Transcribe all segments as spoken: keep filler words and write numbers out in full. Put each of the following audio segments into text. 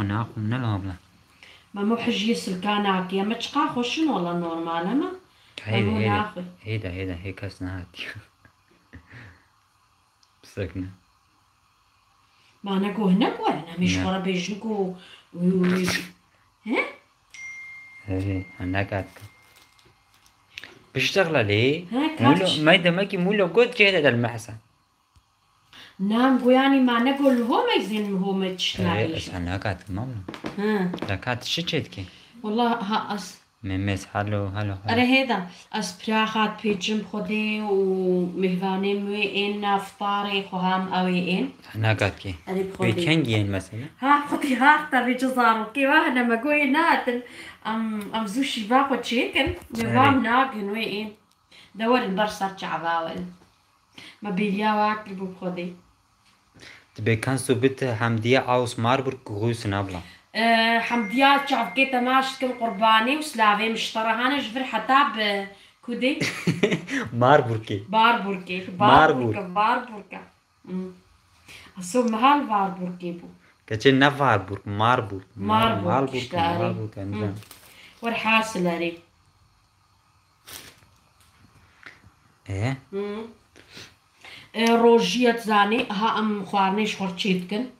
Naxwim ne labla. Memo hijiyê silka nakê. Em çiqa xweş in wela normal e me. Heyde, Memo heyde. Naxwe. Heyde, heyde, hê kes nehatiye. Bisekine. Ma ne ku hinek werin, em ê ji Ne. xwe re bêjin ku, he? Heyde, hinek hatin. Biştexla lê. He, Mûlo, kaç? Mey demekî Mûlo got cihde del mehsen. Nam goyanî ma ne got li homey zên mi homey tişt Ee, nabêjin. Sen nakat tamam mı? Hı. Nakat şi çetki. Wallah ha az. Memes halo halo halo. Erê hêda, ez piraxa dipêçim Xwedê û mêvanê min wê ên na fitarê xwe ham ew ê ên. Nakat ki. Erê bi Xwedê. Pê çend yên mesela? Ha, Xwedê ha, tabii ci zarokê wa hene me goyê natin. Em, em zû şîva xwe çêkin. Mêvan Erê. Nagin wê ên. De werin ber ser çava werin. Me bêriya wa kir bû Xwedê. Dibê kan sobit Hemdiye aus Marburg grüßen abla. E, Hemdiya çavkê te maş dikim qurbanê û slavê min ji te re hane ji vir heta bi kudê? Marburgê. Barburgê. Marburg. Barburgê. Barburgê. Hmm. Aso mehal Barburgê bû. Keçê ne Warburg, Marburg. Marburg Marburg, işte, erê. Marburg, Hmm. Werhasil erê. E? Hı. E, rojiye zanî, ha em xwarinê ji xwe çê dikin.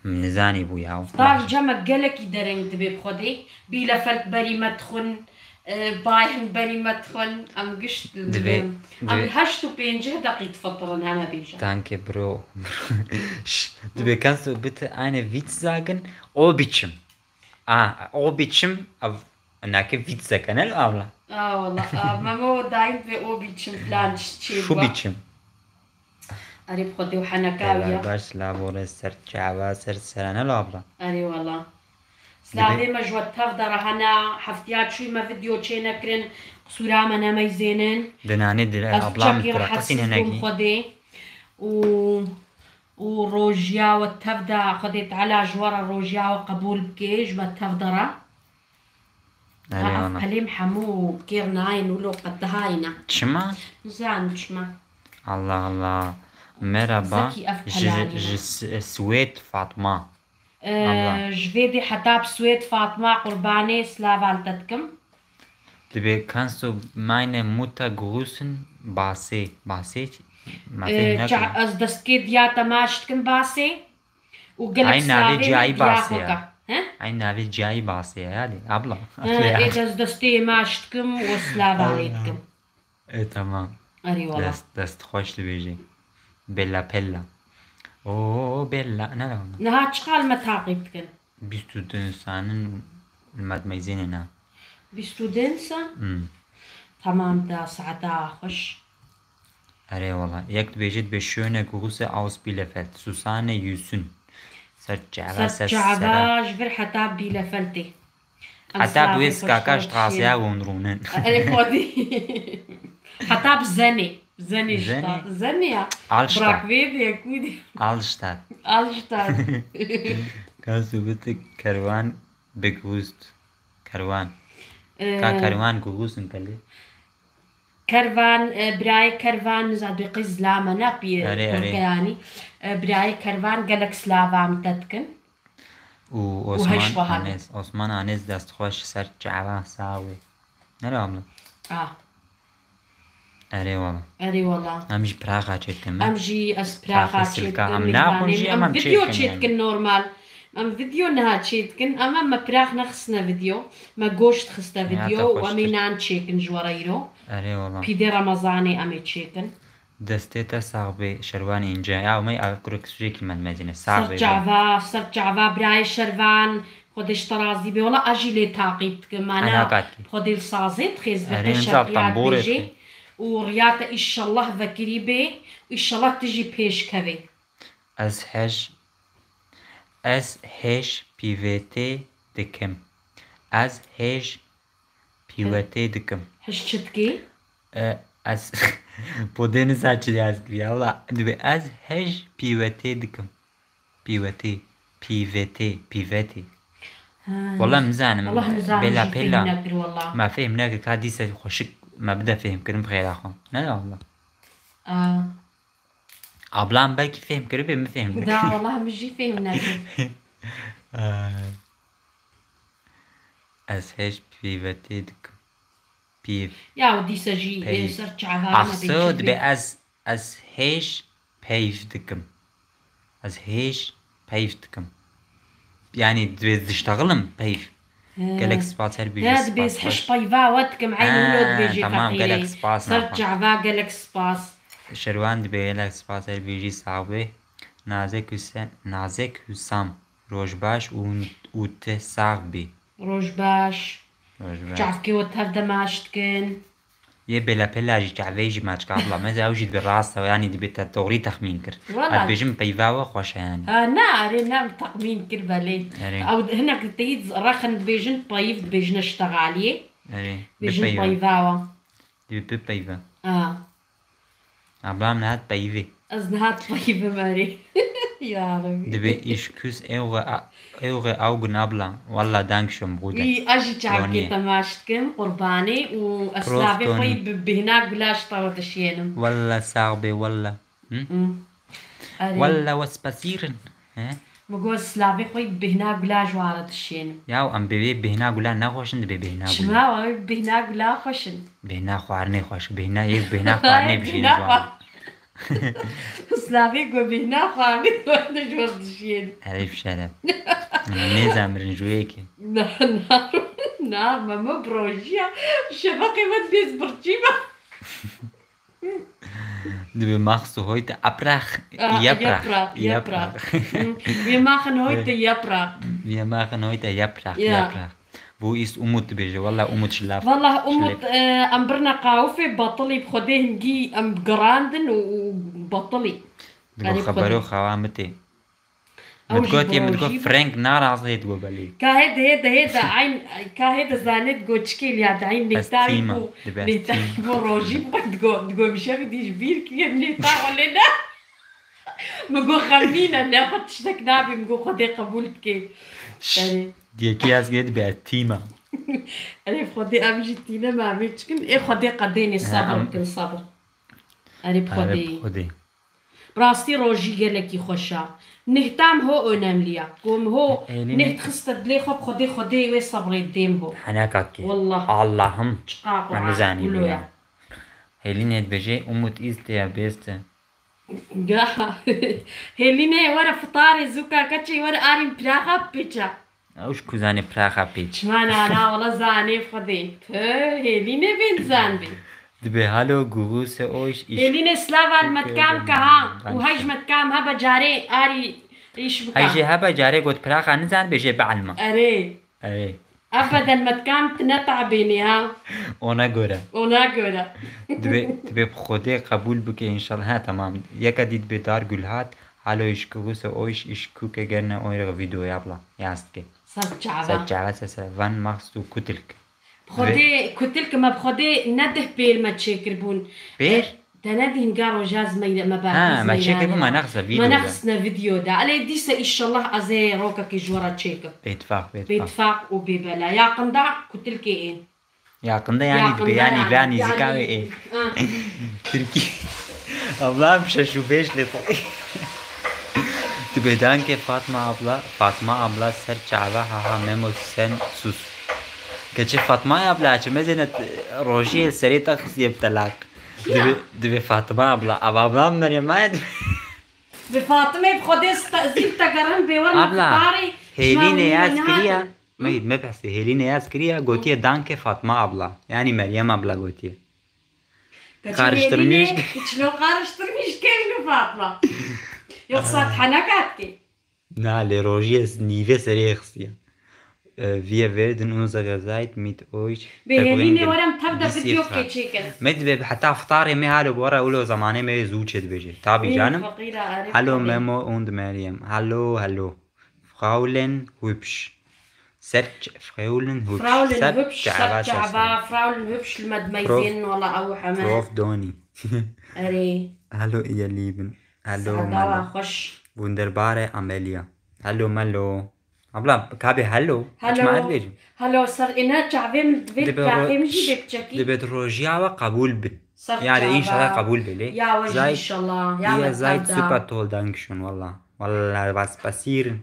Nizanî bû ya. Tar cem me gelekî dereng dibe bi Xwedê. Bielefeld berî me dixwin, e, Bayern berî me dixwin. Em gişt Dibe, em dibe. Heşt û pêncî deqî difitirin heme bêje. Danke bro. Ş-, dibe kannst du bitte eine Witz sagen? O biçim. Ah, o biçim, av-, nake Witze kanal abla. Aa, wala. Aa, Memo daim ve o biçim falan çi Şu biçim. Erê bi Xwedê û heneka Helal wiya. Baş, labore ser çava, ser serane lo abla. Erê wala. Slavê me ji we tev de re hene, heftiya çûyî me video çê nekirin, qisûra me nemeyzênin. Dinanê dire, ablam çekî kira, rehetsiz qasî bûm nenekî. Xwedê. Û Û rojiya we tev de, Xwedê Teala ji we re rojiya we qebûl bike, ji me tev de re. Erê Ha, ev ana. Pelêm hemû kêr nayên wilo qedihayî ne. Çima? Nizanim çima. Allah Allah. Merhaba. Zekî ev Ji, pelanî ne. Ji S-, Swêd Fatma. Ee, Allah. Ji vê dê heta bi Swêd Fatma qurbanê slava li te dikim. Dibê kannst du meine Mutter grüßen, Basê. Basê, ma Ee, fêm nekim. Ça-, ez destkê diya te maç dikim Basê. Û gelek Ay navê slavê ciyayî min diya Basê xwe ya. Ka. He? Ay navê ciyayî Basê ya, hadi, abla. He, ê ez destê maç dikim û slava lê dikim. E, tamam. Erê wala. Dest, dest xweş dibêjî. Bella pella. Oo, bella. Ne, ne, ne. Niha çiqal me taqîb dikin? Bîst û du insanin li me dimeyzêne ne. Bîst û du insan? Hmm. Tamam da, saeta xweş. Erê wala. Yek dibêje, dibê schöne Grüße aus Bielefeld. Susanne Yüsün. Ser çava, ser çava, ji vir heta Bielefeldê. Heta bi wê skaka ji trasiya hûn rûnin. Erê xwedî. Heta bi zenê. Zenê ji ta. Zenê ya. Alstadt. Brak vê de kûdî. Alstadt. Alstadt. Kannst du bitte Kerwan begrüßen? Kerwan. Ee, Ka Kerwan grüßen, kelê. Kervan, e, birayê Kervan, nizam bi qîz lame ne pî, Erê, erê. Yanî. E, birayê Kervan gelek slava min te dikin. Û Û Osman hej baha Anez, Osman Anez dest xweş ser çava sawê. Nere abla? Ah. Erê wala. Erê wala. Em jî piraxa çêdikin me. Em jî ez piraxa Piraxa silka çêdikim, em mêvanê naxwin jî, min. Em em video çêdikin yani. Çêdikin normal. Em video niha çêdikin, em, em me pirax nexistine video. Me goşt xiste Ya, video te û em ê xweştir. Nan çêkin ji we re îro. Erê wala. Pîdê Remezanê em ê çêkin. Destê te sax bê, Şerwanê Înce. Ya, me ev kurek sûcekî me, me dîne. Sax bê. Ser çava, ser çava, birayê Şervan. Xwedê ji te razî bê. Wela ez jî lê taqîb dikim. Ana Ana kat ki. Xwedê li sazê dixê, ez Erê, bê te imza şerqiya tambûrê dibêjê. Dixê. Û riya te îşallah vekirî bê. Îşallah tu jî pêş kevê. Ez hej, ez hej pîvetê dikim. Ez hej pîvetê dikim. Hej çi dikî? E, ez, podê nisa çi yaz ya, wala, dibê ez hej pîvetê dikim. Pîvetê, pîvetê, pîvetê. Ha. Wala nizanim, Wala nizanim bela jî pela. Fêhm nekir, wala. Ma fêhm nekir, ka dîse xweşik me bide fêhm kirin bi xêra xwe. Ne wala. Aa. Ablam belkî fêhm kiribê, min fêhm nekir. Da, wala min jî fêhm nekir. Ee, ez hêj pîvetê dikim. Pîv. Ya û dîsa jî e, Peyv. ser çava Axso dibe ez, ez hêj peyv dikim. Ez hêj peyv dikim. Yani dibe diştexilim peyv. Gelek spas her bîjî. Ya dibe ez hiş peyva we dikim. Eyn hûn o dibêjê Tamam, gelek feqîrê. spas Ser naxwe. Çava gelek spas. Şerwan dibe gelek spas her bîjî sax bê. Nazik Hüsen, Nazik Hüsam. Roj baş û, û te sax bî. Roj baş. Roj baş. Çavkê we tev de maç dikin. Yê bêlepêla jî çavê jî maçka abla. Meze ew jî dibe rast e, yani dibe te doğrî texmîn kir. Wala. Ez dibêjim peyva we xweş e yani. Ha, na, erê, na, texmîn kir belê. Erê. Ew hinek teyî rexin dibêjin peyv dibêjine ştexaliyê. Erê. Bêjin Bipeyve. peyva we. Dibe bipeyve. Ha. Ablam nehat peyvê. Ez nihat peyvim erê. Ya Rebî. Dibe îşkûs ewge a-, ewge awgun abla. Walla dank şom gude. Wî, ez jî çavkê Ronî. Te maç dikim, qurbanê û ez Prof slavê xwe Ronî. yî bi bêhna gulaş te re dişiyênim. Walla sax bê walla. Hı? Hı. Erê. Walla we spasîrin. He? Min got slavê xwe yî bi bêhna gulaş ware dişiyênim. Ya em bê bêhna gula nexweşin dibe bêhna gula. Çima we bêhna gula xweşin? Bêhna xwarinê xweş. Bêhna yek bêhna xwarinê bişînin Bêhna jwan. xwa-, Slavê ku bêhna xwarinê xwe ji we dişiyênim. Herif şeref. Nêzemirin ji wê yekê. Na, na, na, me me bi rojiya şeveqê me dibêz birçî me. Dibe machst du heute Abrach? Ah, Yaprach. Yaprach, Yaprach. Hm, wir machen heute Yaprach. Wir machen heute Yaprach, Ja. Yaprach. Wo ist Umut dibêje? Walla Umut ji lav. Wallah Umut, e, em birine qawifê batilî bi Xwedê hingî em girandin û, û batilî. Digo Erê xebero Xwedê. xewa mitê. Ew Min jî gotiye, min digo rojî Frank narazî digo belê. Ka hê de, hê de, hê de, eyn, ka hê de zanê digo çikê liya de, eyn Ez nêhtayî tîma, ku, dibe nêhtayî tîma. ku rojî bixwe digo, digo min şevî dî ji bîr kiriye, nêhta xwe lê ne. Min got xemîne, ne xwe tiştek nabî, min got Xwedê qebûl bike. Erê. Yekî ez gê dibe ez tîma. Erê Xwedê em jî tîne me, em ê çikin, ê Xwedê qedênê Ha, sabir em- bikin, sabir. Erê bi Erê Xwedê. Xwedê. Rastî rojî gelekî xweş a. Nihtam ho önemli ya. Ku em ho Hêlînê- nih dixiste dilê xwe bi Xwedê, Xwedê wê sebrê didêm ho. Henekat kê. Wallah. Allah'ım. Çiqa Ben Quran nizanî kulo bû ya. ya. Hêlînê dibêje Umut ist der Beste. Ya. Hêlînê were fitarê zûka keçê were arîn piraxa pêça. Ew ji ku zanê piraxa pêç. Çima na na wala zanê Xwedê. Tü Hêlînê bên zanbî. Dibe hallo, grüße euch, ich Hêlînê slava li metkam ke ha. Û hej metkam hebe carê arî îş bika. Hej hebe carê got piraxa nizan bêje bielma. Erê. Erê. Ebeden metkam tu ne tabênî ha. Ona göre. Ona göre. Dibe, dibe bi Xwedê qebûl bike inşallah. Ha tamam. Yeka dî dibe dar gul hat. Hallo, ich grüße euch, ich gucke gerne eure Videoe abla. Yastke. Ser çava. Ser çava, ser, ser. Wann machst du Kutilk? Xwedê kutilk me bi Xwedê ne deh pêr me çêkirbûn. Pêr? Te nedî hinga roja ez me me Ha, me çêkirbûn, me nexiste Me videoda. nexistine videoda. Elê dîse îşallah ez ê rokekê ji we re çêkim. Bêtifaq, bêtifaq. Bêtifaq û bêbela. Yaqinda kutilkê ên. Yaqinda yani dibe Yaqinda yani yani, ve nîzîka yani. wê ê. Ha. Tirkî. Ablam şaş û beş lê. Dibe danke Fatma abla. Fatma abla ser çava, ha ha Memo sen sus. Keçê Fatma abla, çi mezêne rojiyê serê te xistiye bi telaq. Dibe, dibe Fatma abla. Av ablam Meryem ayet. Bi Fatime bi Xwedê sta-, zîl te gerin bê wer Abla, tarî. Hêlînê yaz kiriya. Me, me behsê Hêlînê yaz kiriya, gotiye danke Fatma abla. Yani Meryem abla gotiye. Karıştırmış. Çilo karıştırmış kevin Fatma. Yoksa henekat ki. Na, lê rojiyê nîvê serê xistiye. Äh, wir werden unsere Zeit mit euch Bê Hêlînê verbringen were em tev de bis video Iftar. Çêkin. Me dibe heta fitarê me halo bora ulo zamanê me zû çê dibêje. Tabii canım. Feqîra, erê Hallo Xwedê. Memo und Meryem. Hallo, hallo. Fraulen Hübsch. Serç, Fraulen Hübsch. Fraulen Serç Hübsch, çava Serçava, sesler. Fraulen Hübsch li me dimeyzên wala ew heme. Prof Doni. Erê. Hallo ihr Lieben. Hallo Sadawa Melo. Xweş. Wunderbare Amelia. Hallo Melo. Abla, kabê hello. Hello. Çima ez dibêjim? Hello, ser ine çavê min divê Dibe kaxê ro-, min jî bê biçekî. Dibe rojiya we qebûl bin. Ser Yani çava. inşallah qebûl bê lê. Ya we jî Seid, inşallah. Ya ihr me seid tevda. Super toll, danke schön, wallah. Wallah, was passieren.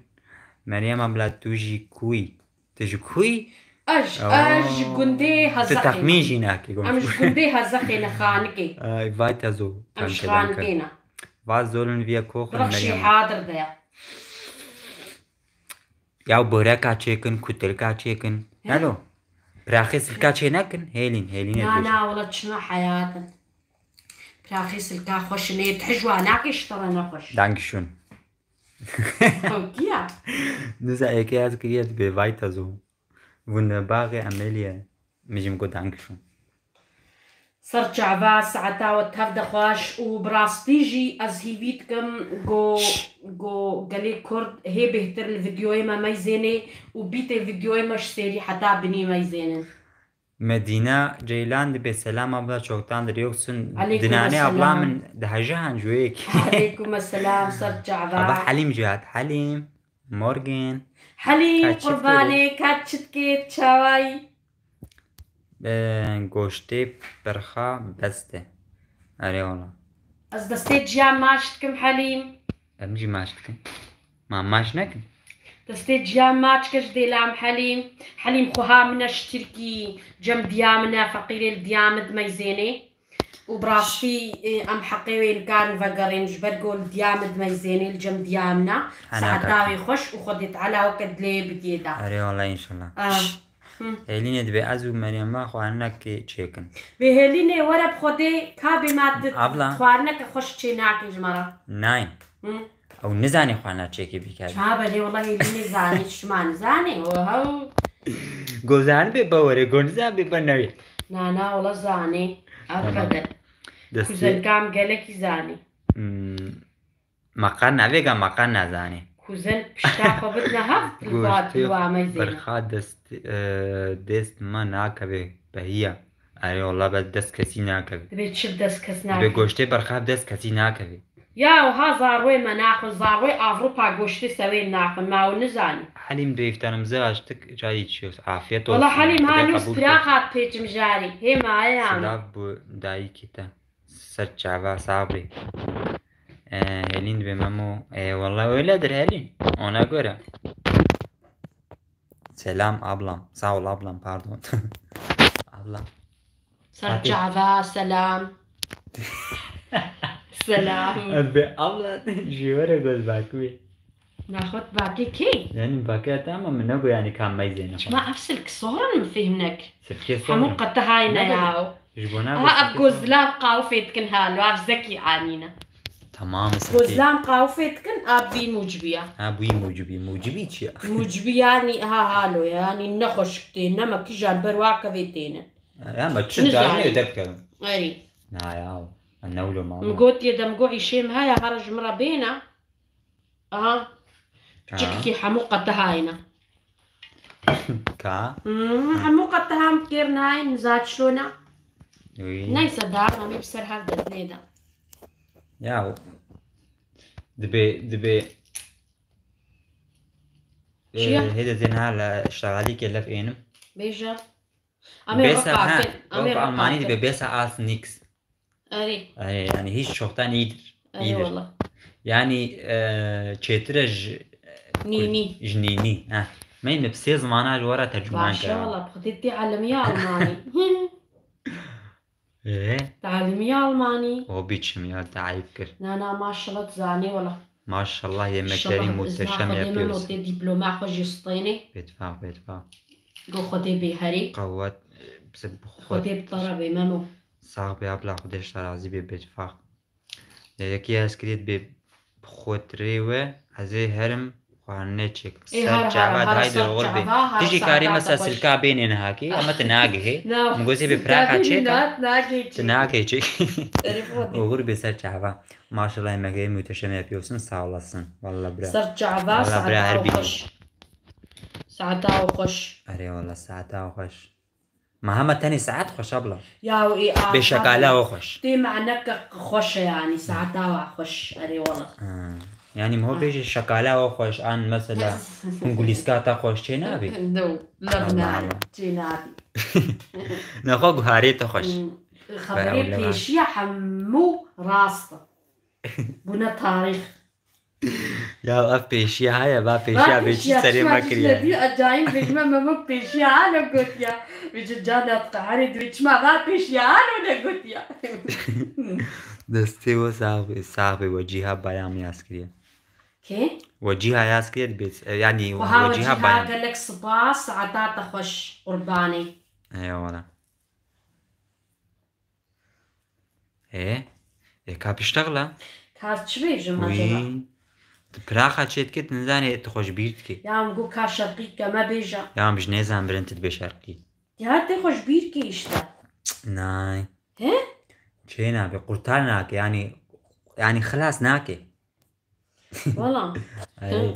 Meryem abla, tu jî kuyî? Tu ji kuyî? Ez, ez ji gundê Hezexê. Tu texmîn jî nakî. Em ji gundê Hezexê ne, Xanikê. Vay tezo. Em ji Xanikê ne. Va zolin viye koxin Meryem. Hadir de ya. Ya boreka çêkin, kutilka çêkin. Nelo. Piraxê silka çê nekin. Hêlîn, hêlînê. Na, na, wala çima heyatin. Piraxê silka xweş lê, tu hijwa nakê ji te re nexweş. Dankeschön. Ew kiya? Niza êkê ez kiriye dibê vay tezo. Vun baxê Emeliye. Mijim got dankeschön. Ser çava, saeta we tev de xweş û bi rastî jî ez hîvî dikim go, go gelê Kurd hê bêhtir li vîdyoyê me meyzênê û bîtê vîdyoyê me ji sêrî heta binî meyzênin. Medîna Ceylan dibê selam abla, çoktandır yoksun. Dinane abla min diheje han cuyek. Aleykum selam, ser çava. Aba Halim jî hat. Halim, morgen. Halim, qurbanê, ka çitkê, çawayî? Goştê pirxa bes de. Erê wala. Ez destê ciya maç dikim Helîm. Em jî maç dikin. Ma maç nekin? Destê ciya maç ke ji dêlam Helîm. Helîm xweha min e ji Tirkî, cem diya min e, feqîrê li diya min dimeyzênê. Û bi rastî, e, em heqê wê nikarin vegerên ji ber ku li diya min dimeyzênê, li cem diya min e. Saeta wê xweş û Xwedê Teala weke dilê bidiyê da. Erê wala înşallah. Ah. Hêlînê dibê ez û Meryema xwarinekê çêkin. Bê Hêlînê were bi Xwedê ka bê ma tu xwarineke xweş çê nakî ji me re. Nayê. Ew nizanê xwarina çêkê bîkare. Ça belê wela Hêlînê zanê, çima nizanê? Oho. Go zanibê be were, go nizanibê be newê. Na, na, wela zanê. Ebeden. Kuzen kam gelekî zanê. Makarna, vêga makarna zanê. Kuzen pişta xwe bidine hev, pilva, pilva meyzêne. Berxa dest, e, dest me nakeve behiya. Erê wala be dest kesî nakeve. Dibê çi dest kes nakeve? Dibê goştê berxa dest kesî nakeve. Ya ha zarwê me naxwe, zarwê Avrupa goştê sewên naxwe, ma ew nizanî. Halim, duyftanımızı açtık, çay içiyoruz. Afiyet olsun. Wala Halim ha nû piraxat pêçim jarî. Hê ma heye ama. Silav bu dayikî te. Ser çava, sağ ol. Ee, Helin ve Memo. Ee, vallahi öyledir Helin. Ona göre. Selam ablam. Sağ ol ablam, pardon. Ablam. Ser çava, selam. Selam. Be abla, ji were göz bakıwê. Naxwet bakê kê? Yani bakê te ama min nego yani kam meyzê ne. Çima ev silk sorin min fêhm nek. Silkê sorin. Hemû qetihayne ya. Ji bo ne. Aha, ev gozlam qawfê dikin ha, lo ev zekî anîne. Tamam, silkê. Gozlam qawfê dikin, ev bî mucibiya. Ha, bûyî mucibî. Mucibî çi ya? Mucibî yani ha halo yani ne xweşik tê, ne me kijan ber wa kevê têne. Ya me çi darî derkevin. Erî. Na ya. Ne wilo mama. Min gotiye de min got îşê min heye, here ji min re bêne. Aha. Çikî hemû qetihayne. Ka? Hmm, hemû qetihan kêr nayên, niza çi şona. Wî. Neyse, dar me bi ser hev de nêda. Ya, dibê, dibê. Çi ya? Ee, hêde zên ha le şegalî ke lef ênim. Bêje. Amê besser, ha, wek Almanî dibê besser als nix. Erê. Erê, yani hiç çoktan iyidir. Erê, iyidir. Wala. Yani, e, çêtir e ji nînî. Ji nînî. Ha. Me me bi sê zimana ji we re tercüman kir. Baş e wala, bi Xwedê tê alemiya Almanî. Ee? Te alemiya Almanî. O biçim ya, te ayıp kir. Na, na, maşallah, tu zanî wala. Maşallah, yemekleri muhteşem yapıyorsun. Tê diploma xwe jî stênê. Bêtifaq, bêtifaq. Go Xwedê bê herî. Qewet, e, Xwedê bi te re bê Memo. Sax be abla, Xwedê ji te razî be, bêtifaq. Yekî ez kirî dibê bi xotirê we, ez ê herim xwarinê çêkim. Ser çava, haydi oxir be. Tu jî karî mesela silka bênê niha kê, ama tu nagihê. Min gotê bi piraka çêka. Tu nagihê çêk. Oxir be ser çava. Maşallah, yemekleri muhteşem yapıyorsun, sağ olasın. Vallahi bira. Ser çava, saeta xweş. Saeta xweş. Erê wala, saeta xweş. Ma hema tenê saet xweş abla. Ya ê. Bê şekala o xweş. Tê maneke xweş e yani, saeta wa xweş. Erê wala. Ha. Yani mi ho bêje şekala o xweş an mesela hungulîska te xweş çê nabî. Do, lev nabî. Çê nabî. Nexwe guharê te xweş. Xeberê pêşiya hemû rast e. Bûne tarîx. Ya ev pêşiya heye, va pêşiya vê çi serê me kiriye. Dî acayîm bêjime me wek pêşiya halo gotiya. Vê ji cana diqeherê divê çima va pêşiya halo ne gotiya. Destê we sax be, sax be, we cîha bayam yaz kiriye. Kê? We cîha yaz kiriye dibê, e, yanî we cîha bayam. Gelek spas, saeta te xweş qurbanê. Eyvallah. Ê, ê ka piştexla. Ka çi bêjim acaba? Wî, tu piraxa çê dikê, tu nizanê tu xwe ji bîr dikê. Ya min got ka şerqî ke me bêje. Ya min ji nêzan birin tu dibê şerqî. Ya tê xwe ji bîr kê işte. Nay. He? Çê nabe, qurtar nake, yanî, yanî xilas nake. Wala. Ay.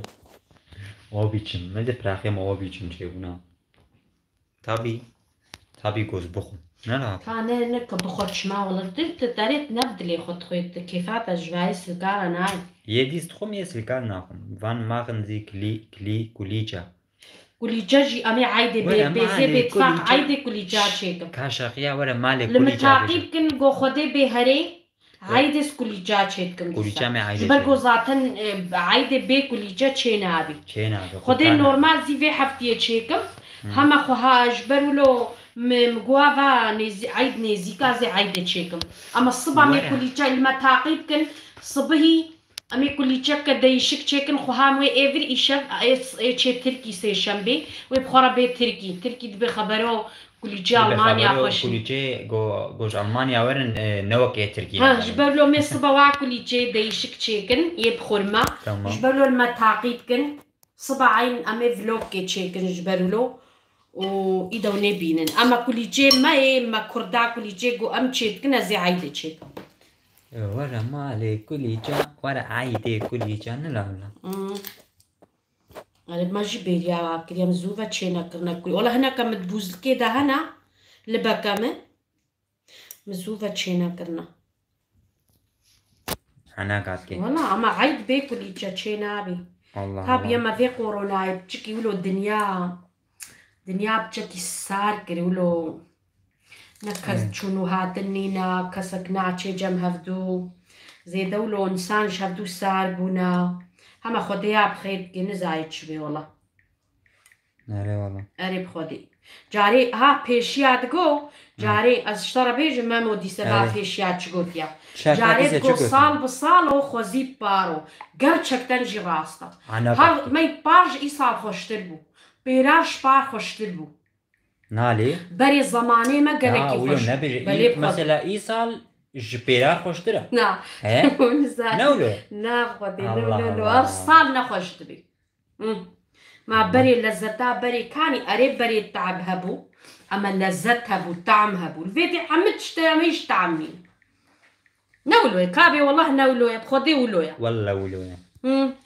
O biçim, me de piraxê me o biçim çêbûna. Tabî, tabî goz bixwim. Ne rahat. Ka ne, ne ke bixwe çima wala. Tu, tu terê ne bi dilê xwe dixwê, tu kêfa te ji vayê silkara nayê. Yê dîs dixwim, yê silkar naxwim. Van maxin zî kilî, kilî, kulîça. Kulîça jî em ê eydê bê, bêzê bê tifaq eydê kulîça çêkim. Ka şaqiya were malê kulîça. Li min taqîb kin, go Xwedê bê herê. Eydê kulîca çêdikim dîsa. Kulîca me eydê çêdikim. Ji ber ku zaten, e, eydê bê kulîca çênabî. Çênabî. Xwedê normal zî vê heftiyê çêkim. Hema xweha ji ber wilo mi, mi guha va nêzî-, eyd nêzîka zê eydê çêkim. Ama siba me kulîca li me taqîb kin, sibihî em ê kulîçeke değişik çêkin, xweha em wê êvir îşev ê, ê çê Tirkî sêşembê, wê bi xwe re bê Tirkî. Tirkî dibê xebero Kulîçê Almanya xweş in. Kulîçê go, go ji Almanya werin, e, ne wek ê Tirkî. Ha, ji ber lo me siba wa kulîçê değişik çêkin, yê bi xurma. Tamam. Ji ber lo me taqîb kin. Siba eyn em ê vlogkê çêkin ji ber wilo. Û îdew nêbînin. Ama kulîçê me yê, me kurda kulîçê go em çêdikin, ez ê eydê çêkim. E, were malê kulîça, were eydê kulîça, ne la la. Hmm. Erê, me jî bêriya kiriye, min zû ve çênekirine kulî. Wala hineke min di bûzlikê de hene, libeke min. Min zû ve çênekirine. Hene katkê. Wala, ama eyd bê kulîça çênabî. Allah Allah. Tabiye me vê koronayê piçikî wilo dinya, dinya piçekî sar kir wilo. Ne kes çûn û hatin nîne, kesek naçê cem hevdû. Zêde wilo însan ji hevdû sar bûne. Hema Xwedê ya bi xêr bike, nizayê çi bê wela. Erê wela. Erê bi Xwedê. Carê, ha, pêşiya digo, carê ez ji te re bêjim, Memo dîse va pêşiya çi gotiya. Carê digo sal bi sal o xwezî bi par o. Gerçekten jî rast e. Her mey par ji îsal xweştir bû. Pêrar ji par xweştir bû. Nalê. Berê zemanê me gelekî xweş bû. Belê, mesela îsal ji pêrar xweştir e. Na. He? Ne wilo? Na Xwedê, no, no, no. Ev sal ne xweş dibî. Ma berê lezzeta berê kanî, erê berê te'b hebû, ama lezzet hebû, tam hebû. Li vê dê hemî tişt em hiç tam nîn. Ne wilo ye, kabê wellah ne wilo ye, bi Xwedê wilo ye. Wellah wilo ye.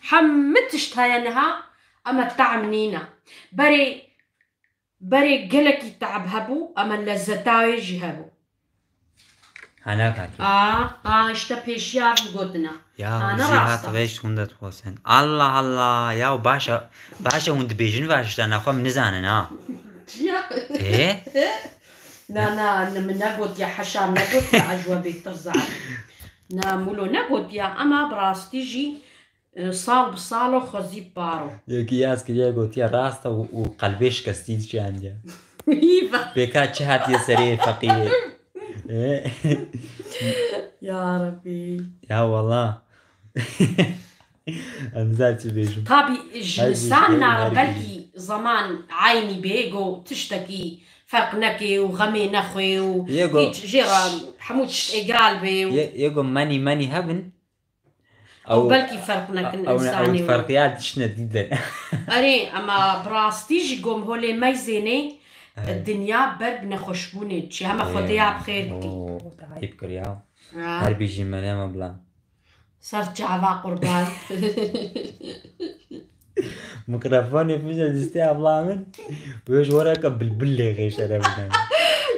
Hemî tişt heye niha, ama tam nîne. Berê Berê gelekî te'b hebû, ama lezzeta wê jî hebû. Hene katî. A, a, işte pêşiya vî gotina. Ya, jî hat reşt hûn de dixwazin. Allah Allah, ya baş e, baş e hûn dibêjin va tişta nexwe min nizanin ha. Çiya? Ê? Na, na, ne, min negotiye, heşa negotiye, ez ji we bêtir zanim. Na, mulo negotiye, ama bi rastî jî E, sal bi sal o xwezî bi par o. Yekî yaz kiriye gotiye rast e û, û qelbê şikestî diçiyandiye. Hîva. Bêka çi hatiye serê feqîrê. E? Ya Rebî. Ya wela. Em zar çi bêjim. Tabî ji nisan nara belkî zaman eynî bê, go tiştekî ferq neke û xemê nexwê û hîç jê re hemû tişt êgal bê û. Yê, yê go menî menî hebin. Ew belkî ferq nekin însanê û. Ew ferqiya dişine dîtin. Erê, ema bi rastî jî gom holê meyzênê dinya ber bi nexweşbûnê diçe. Hema Xwedê ya bi xêr bikî. Oo, ayîb kir ya. Her bijî Meryem abla. Ser çava qurban. Mikrofonê fîze distê abla min. Wê ji wereke bilbil lê xêşere bidin.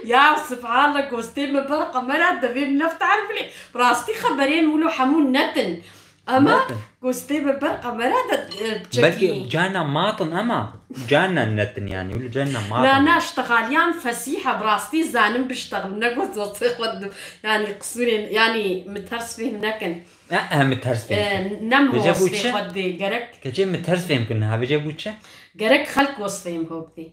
Ya subhanallah, gostê min ber qemera divê min neftar bilê. Bi rastî xeberê min wilo hemû netin. Ama gostê min ber qemera de, e, çekî. Belkî carna matin ama carna netin yani. Wilo carna matin. Na, na, ştexaliyan fesîh e, bi rastî zanim biştexil. Ne got zotê xwe di-, yani qisûrên, yani min ters fêhm nekin. E, e, min ters fêm kir. Em, nem Vêce bû wesfê çi? Xwe dê gerek. Keçê min ters fêm kir niha, vêce bû çi? Gerek xelk wesfê min xwe bidê.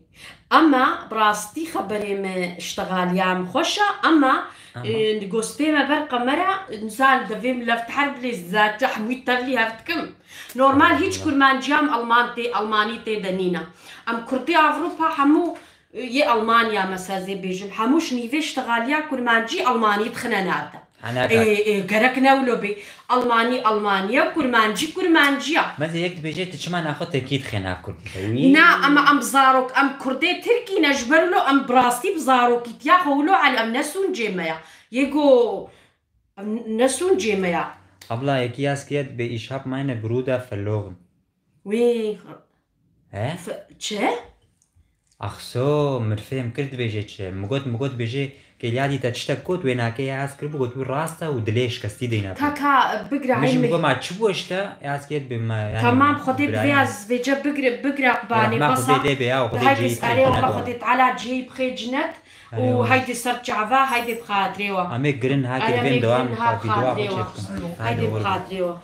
Ema bi rastî xeberê min iştexaliya min xweş e, ema, Ema? e, gospê me ber qemera, nizan devê min levteher bilê zate hemû tevlî hev dikim. Normal hiç Allah. Kurmanciya min Alman tê, Almanî tê de nîne. Em Kurdê Avrupa hemû, e, yê Almanya mesela zê bêjin. Hemû ji nîvê iştexaliya Kurmancî Almanî dixine navde. Hene Ê, ê, gerek ne wilo bê. Almanî Almaniya, Kurmancî Kurmanciya. Mezê yek dibêje, tu çima naxwe Tirkî dixê nav Kurdî de? Wî? Na, ema em zarok, em Kurdê Tirkî ne, ji ber wilo em bi rastî bi zarokîtiya xwe wilo, elî em ne sûncê me ya. Yê go, em ne sûncê me ya. Abla, yekî yaz kiriye, dibê, ich hab meine Brüder verloren. Wî. He? F-, çi? Ach so, min fêm kir dibêje çi. Min got, min got dibêje, kêliya dî te tiştek got, wê nakê ya ez kiribû, got, wî rast e û dilê şikestî deyne. Ka, ka, bigre, Min jî hey min mi- got, ma çi bû işte, ya ez kê dibê me, yani, Tamam, Xwedê birayê divê me. Ez vêce bigre, bigre banê Rehma basa. Xwedê lê bê ya, Xwedê Haydi cihê s-, erê bixê wala cinet Xwedê Teala cihê bixê cinet Erê û wala. Haydi ser çava, haydi bi xatirê wa. Em ê girin ha Erê kirvên em ê dewam girin ha xwe, vîdeoya xwe xatirê wa. Çêbikin. Haydi Haydi bi were. Xatirê wa.